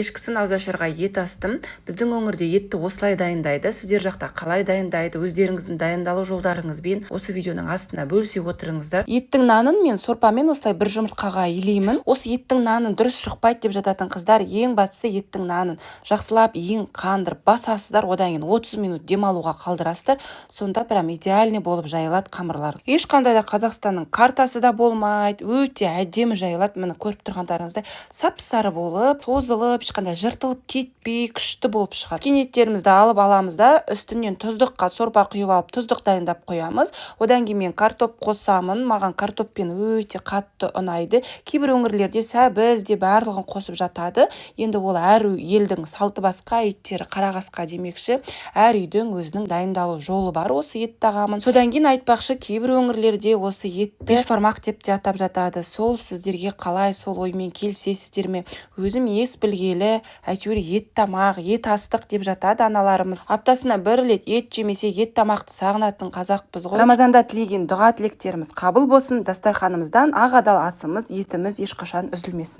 Кешкісін ауызашарға ет астым. Біздің өңірде етті осылай дайындайды. Сіздер жақта қалай дайындайды? Өздеріңіздің дайындалу жолдарыңызбен осы видеоның астына бөлісе отырыңыздар. Еттің нанын мен сорпамен осылай бір жұмыртқаға илеймін. Осы еттің наны дұрыс шықпайды деп жататын қыздар, ең бастысы, еттің нанын жақсылап ең қандырып басасыздар. Одан кейін 30 минут демалуға қалдырасыздар. Сонда прям идеальный болып жайылады қамырлар. Ешқандай да Қазақстанның картасы да болмайды, өте әдемі жайылады. Міне, көріп тұрғандарыңыздай, сап сары болып созылып, ешқандай жыртылып кетпей, күшті болып шығады. Піскен еттерімізді алып аламыз да, үстінен тұздыққа сорпа құйып алып, тұздық дайындап қоямыз. Одан кейін мен картоп қосамын. Маған картоппен өте қатты ұнайды. Кейбір өңірлерде сәбіз де, барлығын қосып жатады. Енді ол әр елдің салты басқа, иттері қара қасқа демекші, әр үйдің өзінің дайындалу жолы бар осы ет тағамын. Содан кейін, айтпақшы, кейбір өңірлерде осы етті бешбармақ деп те атап жатады. Сол сіздерге қалай, сол оймен келісесіздер ме? Өзім ес білгелі әйтеуір ет тамақ, ет астық деп жатады аналарымыз. Аптасына бір рет ет жемесе, ет тамақты сағынатын қазақпыз ғой. Рамазанда тілеген дұға тілектеріміз қабыл болсын, дастарханымыздан ақ адал асымыз, етіміз ешқашан үзілмесін.